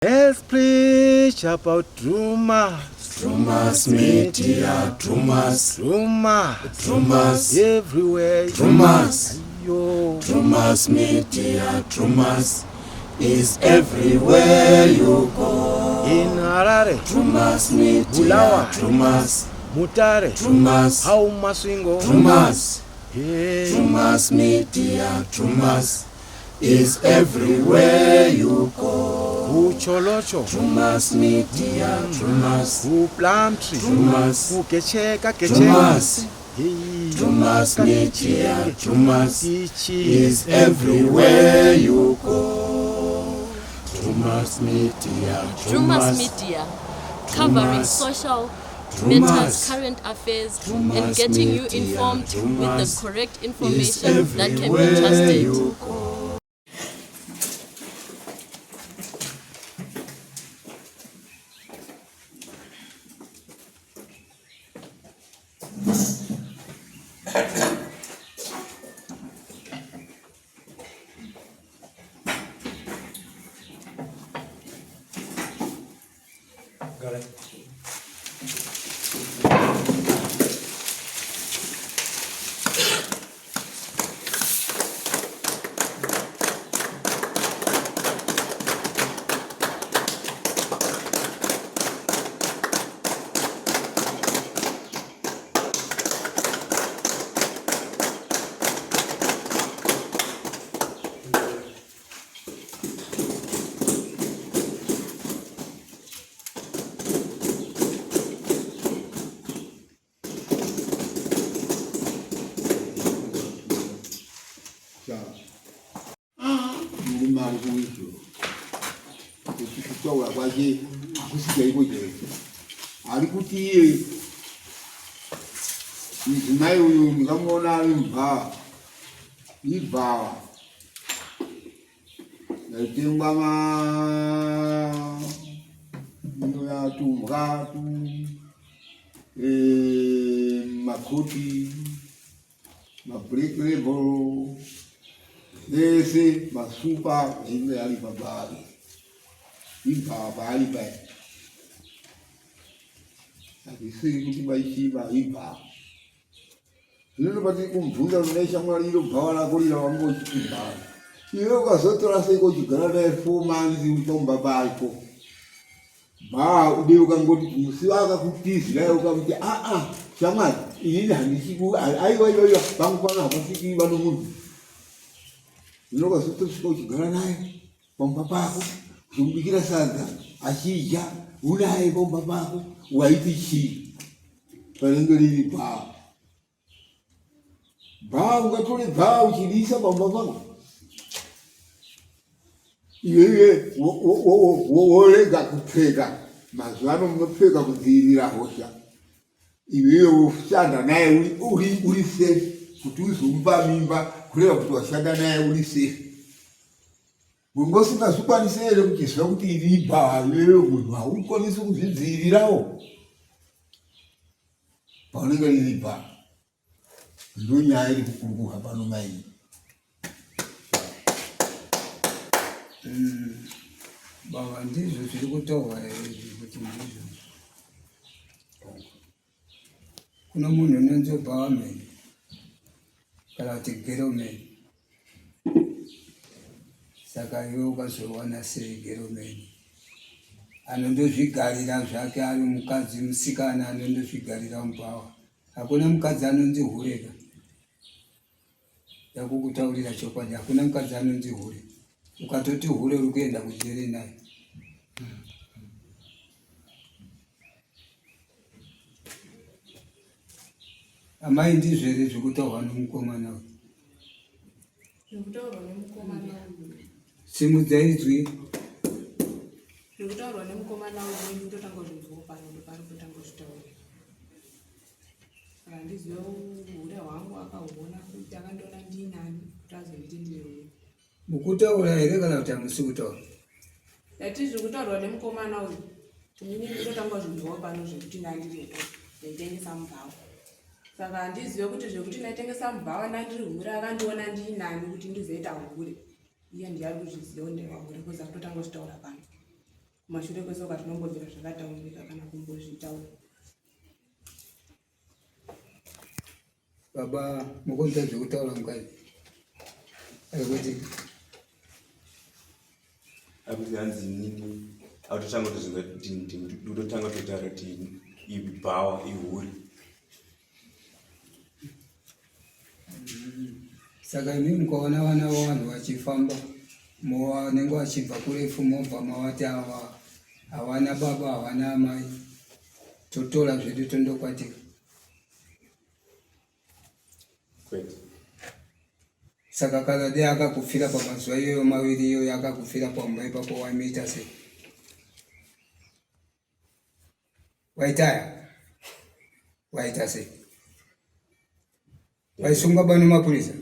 Let's preach about Drewmas. Drewmas Media, Drewmas, Drewmas. Drewmas, Everywhere. Drewmas, Yo. Drewmas Media, Drewmas is everywhere you go. In Harare, Drewmas Media, Bulawayo. Drewmas, Mutare, Drewmas, how Masvingo. Drewmas, Hey. Drewmas Media, Drewmas is everywhere you go. Kucholocho, Drewmas Media, Drewmas, kuPlumtree, Drewmas, kugecheka gecheka. Drewmas, Hey. Drewmas Media, Drewmas. Tichi. is everywhere you go. Drewmas Media, Drewmas Media, covering Drewmas, social Drewmas, matters, current affairs, and Drewmas getting you Media, informed with the Drewmas correct is information that can be everywhere trusted. you go. Got it. Murume ari kuizvo kuti kutaura kwake hakusi chaiko chaiko ari kuti iye mudzimai uyu ndingamuona ari mubhawa ibhawa yaitengwa ma tumbwa tu eh, makoti mablack label ese masupa ainge ari pabari ibva paari paya hazvisiri kuti vaichiva ibva zvino pati kumubvunza kuti shamwari iro bhawa rako rira wanga uchibva iwe ukazotora seiko uchigara naye 4 months uri pamumba pako bhawa ude ukangoti musi waakakutizira ukamuti aa shamwari inini handichiku aiwa iwa iwa pangu pano hapasiki vano munhu zvino ukazotosvika uchigara naye pamumba pako uchimubikira sadza achidya unaye pamumba pako waiti chii panenge riri bhawa bhawa ungatore bhawa uchiriisa pamumba pako iwewe worega kupfeka mazuva ano munopfeka kudzivirira hosha iwewe woshanda naye uri safe kuti uzomupa mimba kureva kuti washanda naye uri safe ungosingazvikwanisi here kuchiziva kuti iri ibhawa iwewe munhu haukwanisi kuzvidzivirirawo paunenge riri bhawa ndo nyaya iri kukurukurwa pano maini Baba ndizvo zviri kutaurwa here izvi kuti ndizvo kuno munhu unonzi barman kana kuti gentleman saka iwe ukazowana sei gentleman anondozvigarira zvake ari mukadzi musikana anondozvigarira mubhawa hakuna mukadzi anonzi hureka ndakukutaurira chokwadi hakuna mukadzi anonzi hure ukatoti hure uri kuenda kujere naye amai ndizvo here zvekutaurwa nomukomana uyu Zvekutaurwa nemukomana uyu. simudzai izwi Zvekutaurwa nemukomana uyu ndotanga kuzvinzwawo pano ndopari kutanga kuzvitaura. Saka handizive hure hwangu akahuona kuti akandiona ndiinani kuti azonditi ndiri hure. mukutaura here kana kuti hamusi kutaura Ndati zvekutaurwa nemukomana uyu inini ndotanga kuzvinzwawo pano zvekuti ndandiri hure ndaitengesa mubhawa. Saka handizive kuti zvekuti ndaitengesa mubhawa ndandiri hure akandiona ndiinani kuti ndizoita hure. Iye ndiye ari kuzviziva kuti ndaiva hure because akutotanga kuzvitaura pano. Kumashure kwese kwatinombobvira zvakataurika kana kumbozvitaura. Baba mukunzwa zvekutaura mukadzi ari kuti Akuti hanzi inini autotanga kutozvinzwa kuti ndotanga kutotaura kuti ibhawa ihuri. Saka imi mukaona vana vavanhu vachifamba vanenge vachibva kurefu mobva mavati ava havana baba havana amai totora zvedu tondokwatika. Kwete. Saka kana dai akakufira pamazuva iyoyo maviri iyoyo akakufira pamba ipapo waimuita sei? Waitaya? Waita sei? Waisungwa bano mapurisa?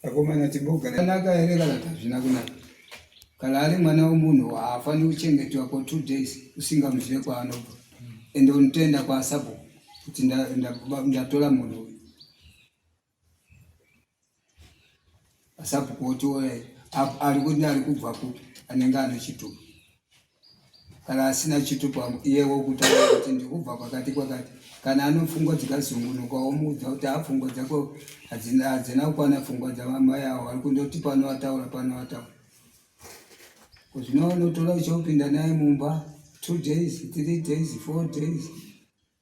Akomana timbogara naka here kana kuti hazvina kunaka? Kana ari mwana wemunhu haafaniri kuchengetwa for 2 days usingamuzive kwaanobva. Ende unotoenda kwaasabhuku kuti ndatora munhu uyu. Asabhuku woti ari kuti ari kubva kupi anenge ane chitupa. Kana asina chitupa iye wokutaura kuti ndikubva kwakati kwakati. Kana ano pfungwa dzikazungunuka womuudza kuti haa pfungwa dzako hadzina kukwana pfungwa dzamamai avo vari kundoti pano ataura pano ataura. Zvino unotora uchopinda naye mumba 2 days 3 days 4 days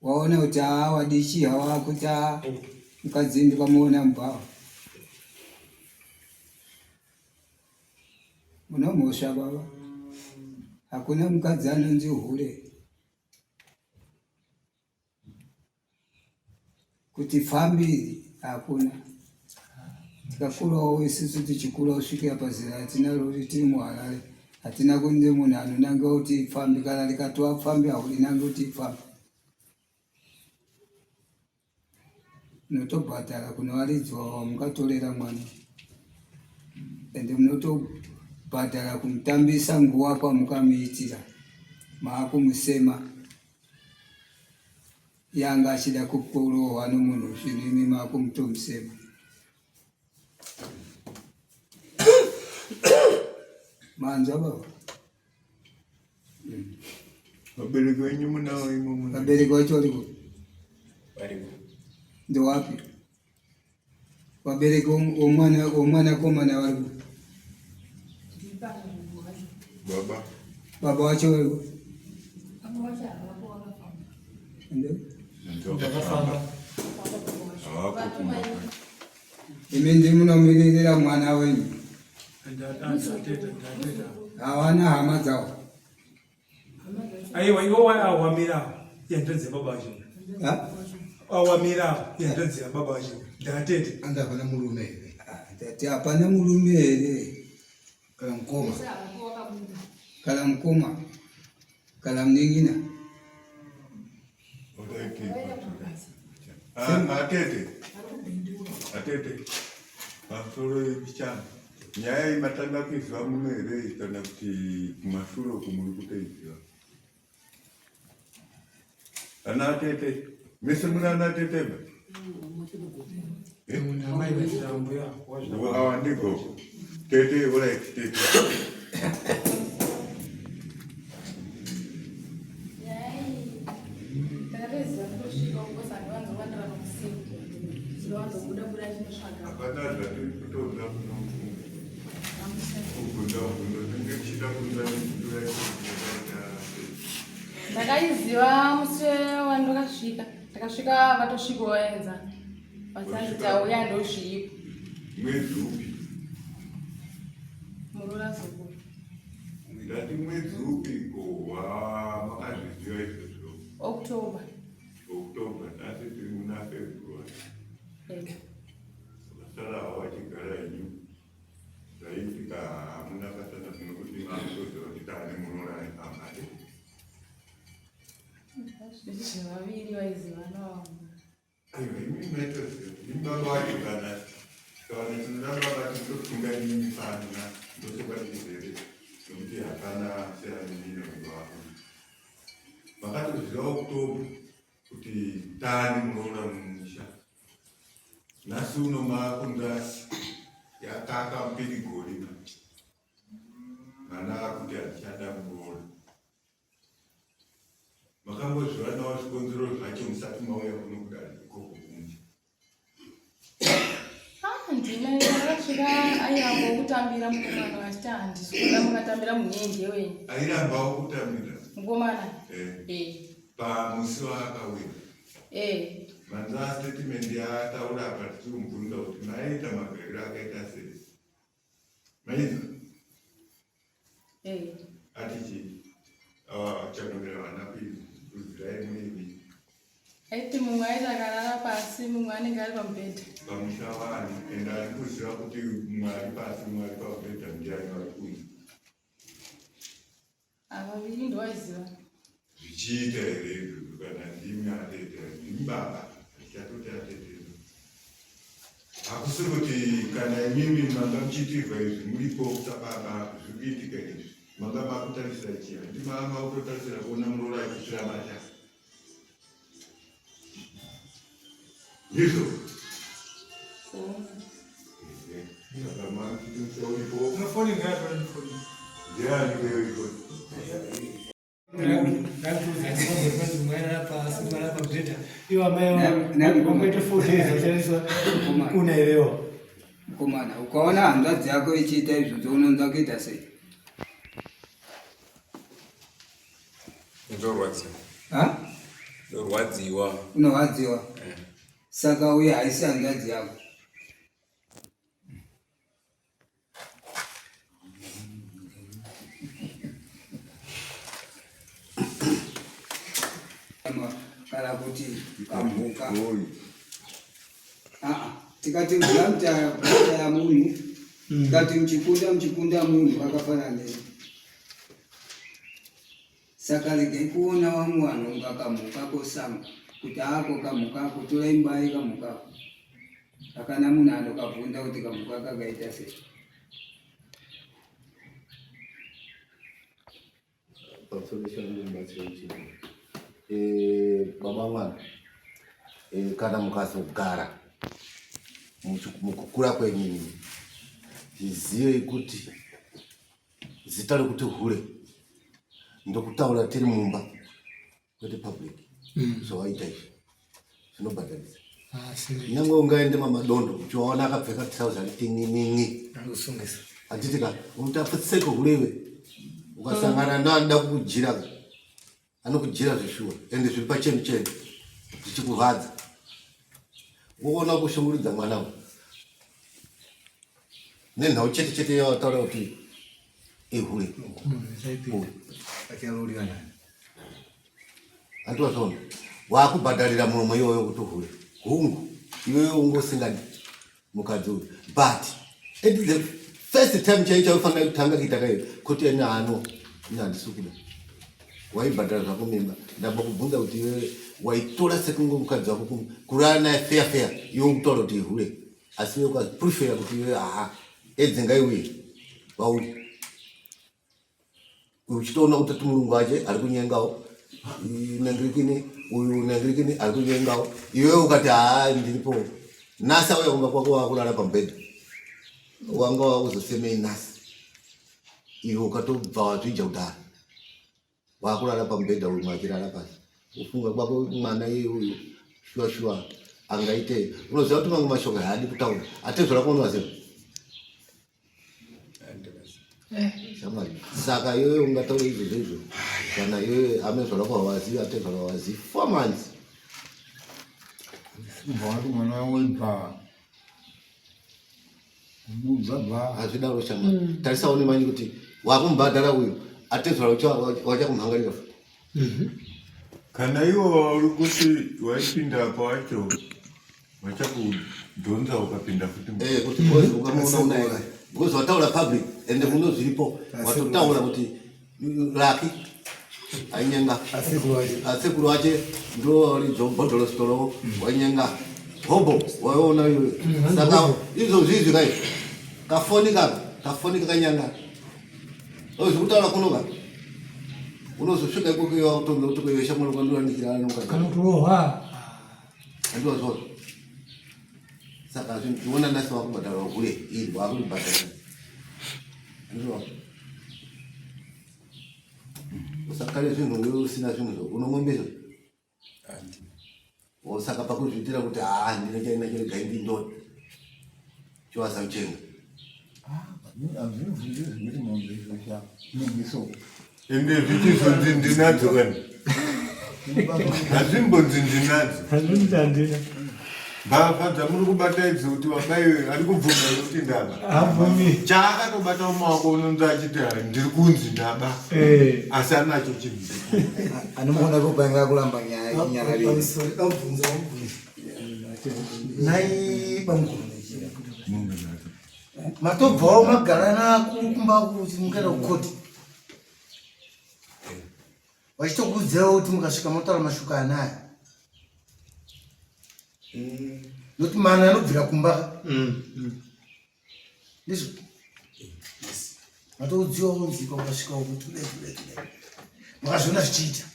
waona kuti haa wadichiha wakuti haa mukadzi ndikamuona mubhawa. Munomhosva baba, hakuna mukadzi anonzi hure. Kuti pfambi hakuna. Tikakurawo isusu tichikura kusvikira pazera ratinaro kuti tiri muHarare hatina kunze munhu anonanga kuti pfambi kana rikatova pfambi haurinange kuti pfambi. Munotobhadhara kune varidzi vamukatorera mwana ende munotobhadhara kumutambisa nguva kwamukamuitira maakumusema yanga achida kurohwa nomunhu zvino imi maakumutomusema. Manzwa baba? Vabereki venyu munawo imo muno? Vabereki vacho variko? Variko. Ndewapi? Vabereki womwanakomana variko? Baba. Baba vacho variko? Ndokafamba. Havako kumba. Imi ndimunomiririra mwana wenyu. Hawana hama dzawo. Aiwa iwo awamira yandanzi yababa vacho. Ha? Awamira yandanzi yababa vacho. Ndatete. Anda hapana murume here? Ndati hapana murume here? Kana mukoma. Kana mukoma. Kana munin'ina. Atete. Atete. Pamusoro yepichana. Nyaya iyi matanga kuiziva muno here kana kuti kumashure uku muri kutoiziva? Ana atete. Mese muri ana atete ba? Awa ndigogo. Tete, alright, tete. Hapana zvatiri kutoda munofunga. Kubvunza bvunza tinenge tichida kunzwa nemhinduro yacho. Ndakaiziva musi wandakasvika, ndakasvika vatosvika waenza vasanzi tauya ndozviipo. Mwedzi upi? Muroora zukuru. Ndati mwedzi upi ko wamakazviziva izvozvo? October. October, nhasi tiri muna February. Vasara havo vachigara henyu. Zvaiitika hamuna kasana zvinokuti makutoziva kuti taane muroora nepamba. Zvevaviri vaizivana vamwe. Aiwa, imi maitoziva. Imi baba vacho kana kana tinoda baba tinotofunga imi pano ndochokwadi chizere nokuti hapana seanini baba vako. Makatoziva October kuti taane muroora mumusha. Nhasi uno maakunda Kakamuperi gore manje. Mwana akuti handichada muroora. Makambozvivanawo zvikonzero zvacho musati mauya kuno kudare ikoko kunje. Ah, ndina ndakasvika airambawo kutambira mukomana achiti handisi kuda mukatambira munyenje wenyu. Airambawo kutambira? Mukomana. Eh. Eh. Pamusi waakawira. Eh. Manzwa statement yaataura apa tichikumubvunza kuti maiita magariro akaita sei. Mainzwa? Eh. Ati chii? Ah, changamira vana kuzirai muivi. Aiti mumwe aiti akarara pasi mumwe anenge ari pamubhedha. Pamusha wani ende ari kuziva kuti mumwe ari pasi mumwe ari pamubhedha ndiani vari kuita. Vaviri ndovaiziva. Zvichiita here izvozvo kana ndimi atete ndimi baba ndichatoti atete hakusi kuti kana imimi manga muchiitirwa izvi muripo sababa zviri kuitika izvi manga makutarisa ichi handi mama kutotarisira kuona muroora achisvira mata ndizvo saka makuti uripo ndiani uyo Mukomana, ukaona hanzvadzi yako ichiita izvozvo unonzwa kuita sei? Ndorwadziwa. Ha? Ndorwadziwa. Unorwadziwa? Eh. Saka uye haisi hanzvadzi yako. Kana kuti kamhuka. Aa, tikati mvura mutaya munhu, tikati muchikunda muchikunda munhu vakafanana neni. Saka regai kuona vamwe vanhu kunga kamhuka kosango kuti ako kamhuka ako torai mubaye kamhuka ako. Hakana munhu anokabvunza kuti kamhuka kakaita sei. Pamusoro changu mubatsiro chii? Eh, baba mwana eh, kana mukazogara mukukura kwenyu zvizive kuti zita rekuti hure ndokutaura tiri mumba kwete public zvawaita izvi zvinobhadharisa. Nyange ungaende mamadondo uchiwaona akapfeka trouser ritinginingi handiti ka unoti apfetseke hure iwe ukasangana neanoda kukujira ka anokujira zveshuwa ende zviri pachenu chenu zvichikurwadza woona kushungurudza mwana uyu nenhau chete chete yawataura kuti ihure andiwazvaona wakubhadharira muromo iwoyo kuti uhure hungu iwewe unge usingadi mukadzi uyu but at the first time chaicho chaufanira kutanga kuita kayo kuti ene ano ine handisi kuda waibhadhara zvako mimba ndamba kubvunza kuti iwewe waitora sekunge mukadzi wako kurara naye feya feya iwe ukutaura kuti ihure asi iwe ukaprefera kuti iwe aha edzi ngaiuye pauri uchitoona kuti murungu ache ari kunyengawo nangirikini uyu nangirikini ari kunyengawo iwewe ukati haa ndiripo nasi auya kumba kwako wakurara pamubhedha wanga wakuzosemei nasi iwe ukatobva wazvidya kudhara wakurara pamubhedha uyu mwachirara pasi kufunga kwako mwana iye uyu shuwa shuwa angaite unoziva kuti mamwe mashoko haadi kutaura atezvara kuonovaziva shamwari saka iyoyo ungataura izvozvo izvo kana iyoyo amezvara kwawazivi atezvara wazivi 4 months. Kubva wati mwana waibva unobva hazvidaro shamwari. Tarisawo nemanyi kuti wakumubhadhara uyu atezvara wachakumhangarira futi. Kana iwo uri kuti waipinda apa wacho vachakudhonza ukapinda futi. Eh, kuti because ukamuona unaye because wataura public ende muno zviripo watotaura kuti raki ainyenga asekuru ache ndo bhodhoro sitoro wainyenga hobo waiona iwe saka izvozvi izvi kai kafoni kaka kafoni kakanyanga ozvikutaura kunoka unozosvika ikoko iwe wakutonga kuti kuiwe shamwari kwandoranikira anoka Kanokurohwa. Andiwazvona. Saka zvinhu nasi wakubhadhara hure iri wakuribhadhara. Ndizvo. Usakare zvinhu wewe usina zvinhu zvo unomombe izvo. Saka pakuzviitira kuti haa ndine chaina chirega ndindoni. Chiwasa kuchenga. Hazvibvunzi zvekuti mombe izvo sha. Ende zvichizonzi ndinadzo kani. Hazvimbonzi ndinadzo. Hazvinzi handina. Mbavha dzamuri kubata idzi kuti wabaiwe ari kubvuma here kuti ndaba. Habvumi. Chaakatobata mumaoko unonzi achiti "Ah, ndiri kunzi ndaba. Eh. Asi anacho chinhu. Anomugona kupanga kuramba nyaya yechinyararire. Nai bamukuru matobvawo magara nakumba kuti mukaenda kukoti vachitokuudzirawo kuti mukasvika motaura mashoko anaya nokuti mana anobvira kumba ndizvo matoudziwawo nzika ukasvika kuti kudai kudai kudai makazviona zvichiita.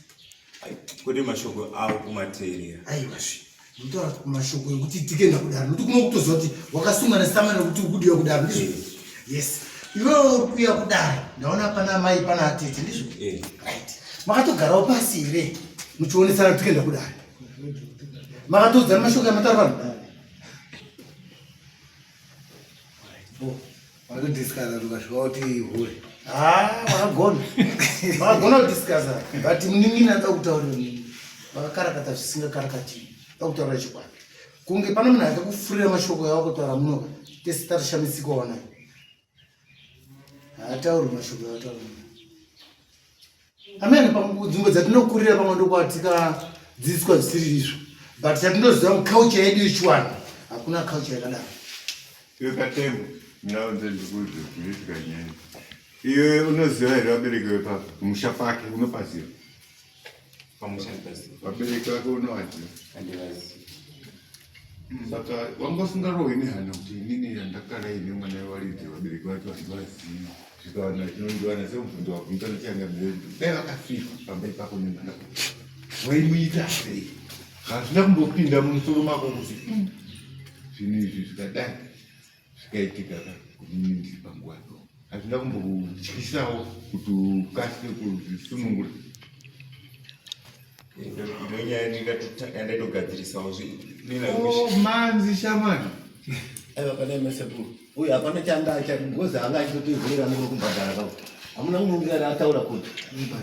Kwete mashoko avo kumateerera. Aiwazve ndinotaura mashoko ekuti tikenda kudaro nokuti kuno kutoziva kuti wakasunga nesama nekuti ukudiwa kudaro ndizvo. Yes, iwewe uri kuuya kudare ndaona pana amai pana atete ndizvo. Right, makatogarawo pasi here muchionesana kuti tikenda kudare? Makatoudzana mashoko amataura pano? Watodiscussa tukasvika kuti hure. Ha, vakagona, vakagona kudiscussa, but munin'ina anoda kutaurira munini vakakarakata zvisingakarakatiri da kutaurira chokwadi kunge pano munhu akakufurira mashoko yawakutaura munoka tese tatishamisikawo nayo. Haatauri mashoko yawataura muno amene panzvimbo dzatinokurira pamwe ndokwatikadzidziswa zvisiri izvo, but chatinoziva muculture yedu yechiwanhu hakuna culture yakadaro. Iwe Katembo, ndaunze ndikuudze zvinoitika nyaya. Iwe unoziva here vabereki vepapa? Kumusha kwake unopaziva? Pamusha ndipaziva. Vabereki vake unovaziva? Handivazivi. Saka wanga usingarohwi nehana kuti inini yandakara ine mwana wevaridzi vabereki vacho handivazivi. Zvikawana chinondiwana semubvunzo wabvunza nechangamire dai vakafika pamberi pako nemwana waimuita sei? Hazvina kumbopinda mumusoro mako kuti zvinhu izvi zvikadai zvikaitika ka inini ndiri panguva ino. Hazvina kumbokutyisawo kuti ukasike kuzvisunungura. Ndonyaya yandaitogadzirisawo. Oh, manzi shamani. Aiwa pane mesekuru. Uyu hapana changa acha because anga achitoti hure rangu rokubhadhara kau. Hamuna kunungira ataura kuti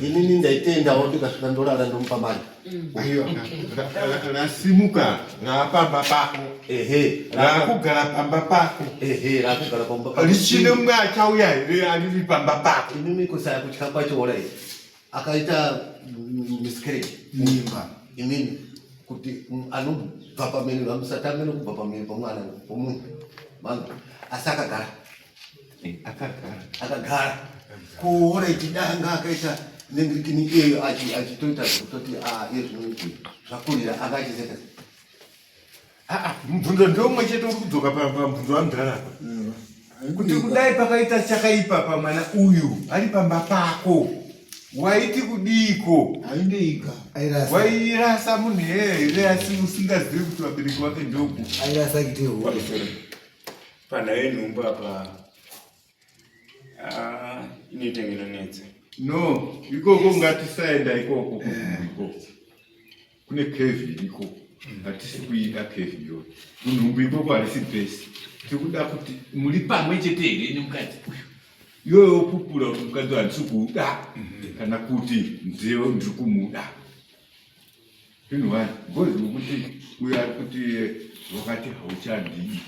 inini ndaitendawo ndikasvika ndorara ndomupa mari. Aiwa, rasimuka raapamba pako. Ehe. Raakugara pamba pako. Ehe, raakugara pamba pako. Richine mumwe achauya here ariri pamba pako? Inini kusaya kutya kwacho ora iyi. Akaita miscarriage. Mimba. Inini kuti anobva pamene vamusati amene kubva pamene pomwana pomunhu. Manga asi akagara. Akagara. Akagara. Kuora ichidanga akaita nengirikini iyeyo achitoita zvekutoti ah iye zvino izvi zvakurira anga achiseka. Ah, mubvunzo ndeumwe chete uri kudzoka pamubvunzo wamudhara apa kuti kudai pakaita chakaipa pamwana uyu ari pamba pako waiti kudiiko? Aindeika. Airasa. Wairasa munhu iyeye here asi usingazivi kuti vabereki vake ndoku? Airasa kuite hure. Panhau yenhumbu apa ah, inoita inonetsa. No, ikoko ngatisaenda ikoko kunhumbu ikoko. Kune kevi iriko. Hatisi kuida kevi iyoyo. Kunhumbu ikoko harisi bhesi. Tiri kuda kuti muri pamwe chete here nemukadzi uyu. Iwewe wopupura kuti mukadzi uyu handisi kuda kana kuti ndiwe ndiri kumuda. Zvinhu wani because wekuti uyu ari kuti wakati hauchandidi.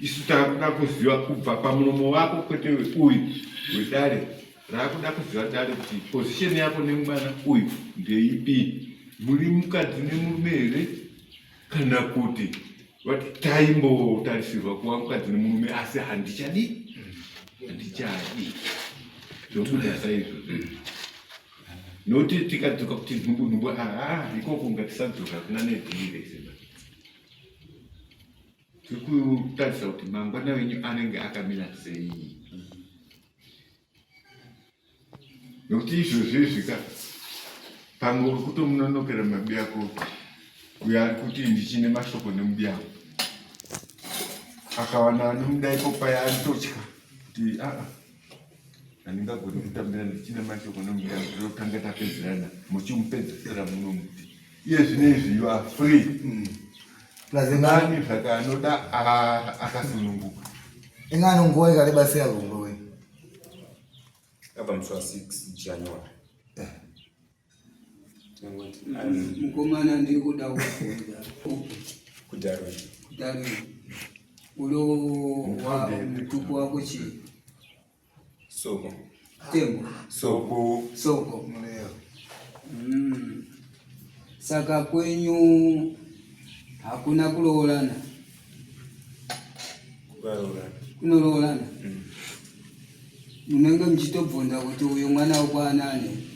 Isu takuda kuziva kubva pamuromo wako kwete uyu wedare raakuda kuziva dare kuti position yako nemwana uyu ndeipi. Muri mukadzi nemurume here kana kuti vati taimbotarisirwa kuva mukadzi nemurume asi handichadi handichadi zvobuda saizvozvo nokuti tikadzoka kuti nhumbu nhumbu aa ikoko ngatisadzoka kuna nedhiri rese. Tiri kutarisa kuti mangwana wenyu anenge akamira sei nokuti izvozvo izvi ka pamwe uri kutomunonokera mabi ako uyo ari kuti ndichine mashoko nemubi ako. Akawana anomuda ipo paya anototya kuti aa handingagoni kutambira ndichine mashoko nomuda ndinotanga tapedzerana muchimupedzesera munomuti iye zvino izvi you are free mm. nani zvaka anoda akasununguka. Inga anonguva ikareba sei agongo we? Abva musi wa 6 January. Eh. Mukomana ndiri kuda kubvunza. Kudarwin. Kudarwin. Ulo wa mutupo wako chii? Soko. Tembo. Soko. Soko. Saka kwenyu hakuna kuroorana? Kuroorana. Kunoroorana? Munenge muchitobvunza kuti uyu mwana wekwaanani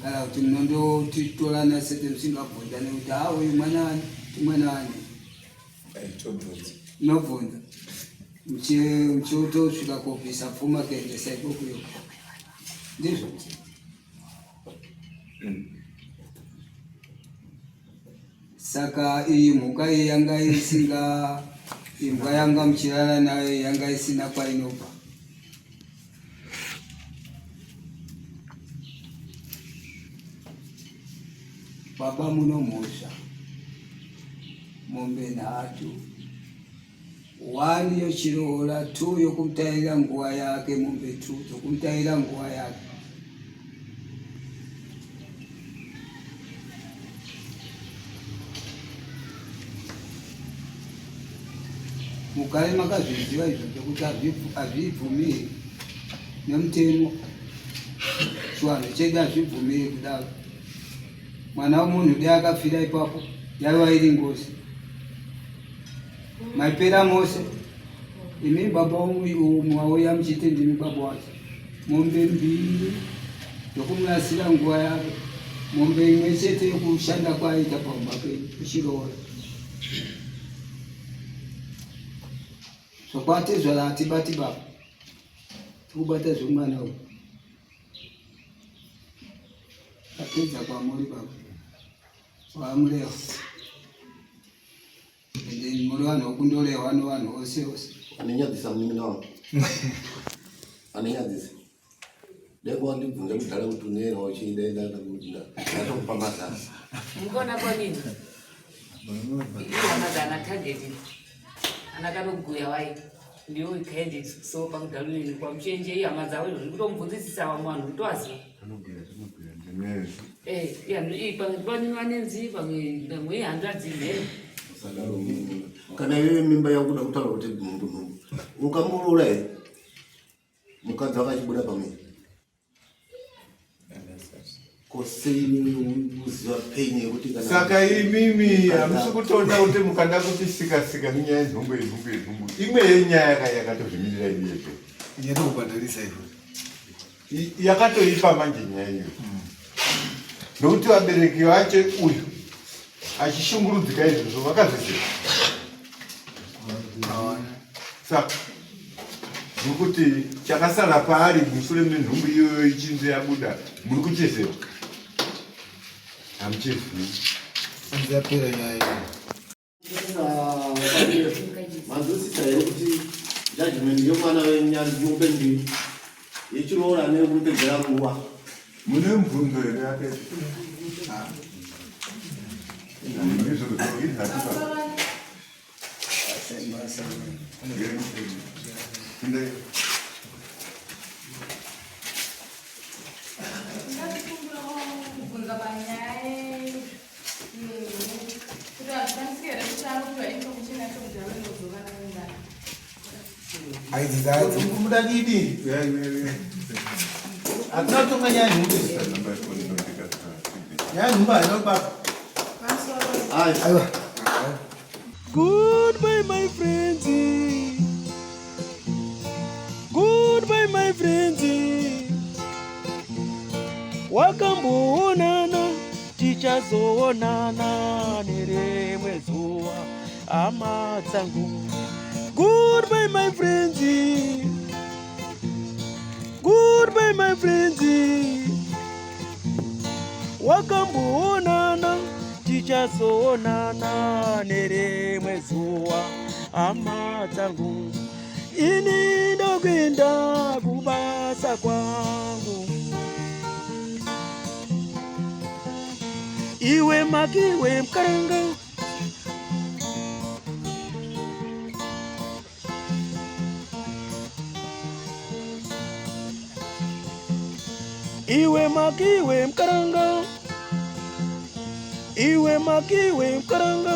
kana kuti munondotitorana sete musingabvunzane kuti ha uyu mwana ani mwana ani? Tobvunza. Munobvunza muchitosvika kobvisa pfuma kuendesa ikokuyo, ndizvo? Saka iyi mhuka iyi yanga isinga imbwa yanga muchirara nayo yanga isina kwainobva. Baba munomhosva mombe nhatu, one yochiroora, two yokumutairira nguva yake, mombe two dzokumutairira nguva yake. Mugare makazviziva izvo zvekuti hazvibvumiri nemutemo, chivanhu chedu hazvibvumiri kudaro. Mwana wemunhu dai akafira ipapo yaiva iri ngozi, maipera mose. Imi baba mwauya muchiti ndimi baba wacho, mombe mbiri yokumurasira nguva yake, mombe imwe chete yokushanda kwaaita pamba penyu kuchiroora. Zvokwatezvara hatibati baba, tikubata zvemwana uyu. Tapedza kwamuri baba, wamurewa ende muri vanhu vokundorehwa nevanhu vose vose. Anenyadzisa munin'ina wangu. Anenyadzisa. Dai wandibvunza kudhara kuti unoera uchiida ndatokupa mazano. Mukaona kwanini? Iwo mazana target. Ana kanoguya wai. Ndiyo ikaende so pakudalunini kwamuchenje ihama dzavo izvo zvikutomubvunzisisa vamwe vanhu kutoaziva. Anoguya zvinoguya ndinezvo. Eh, iya pamwe pane vanenzi pamwe pamwe ihanzvadzi mheno. Usadaro munin'ina. Kana iwewe mimba yakuda kutaura kuti nhumbu nhumbu. Ukamboroora here? Mukadzi wakachibuda pamwe. Ko sei uziva pain yekuti kana Saka imimi hamusi kutoona kuti mukada kuti sika sika nenyaya yenhumbu yenhumbu yenhumbu imwe yenyaya yaka yakatozvimirira iyezvo Yatokubhadharisa izvo. Yakatoipa manje nyaya iyo nokuti vabereki vache uyu achishungurudzika izvozvo vakazviziva saka nokuti chakasara paari mushure menhumbu iyoyo ichinzi yabuda muri kuchiziva hamuchizivi yapera nyaya iyo. Manzwisisa here kuti judgment yemwana wenyambe mbiri yechiroora neyekumupedzera nguva? Mune mubvunzo here yake? Izvozvo inhatu. Kubvunza panyaya kuti hazvikwanisiki here kuti anopiwa information yacho kuti anonodzoka naringana. Aidzi dzadzo. Muda didi. Hatina kutonga nyaya nhumbu. Nyaya nhumbu haina kubata. Aiwa. Goodbye, my friends. Goodbye, my friends. Wakamboonana, tichazoonana nerimwe zuva, hama dzangu. Goodbye, my friends. Goodbye, my friends. Wakamboonana. Tichazoonana nerimwe zuva, hama dzangu. Ini ndokuenda kubasa kwangu. Iwe makiwe mkaranga. Iwe makiwe mkaranga. Iwe makiwe mkaranga.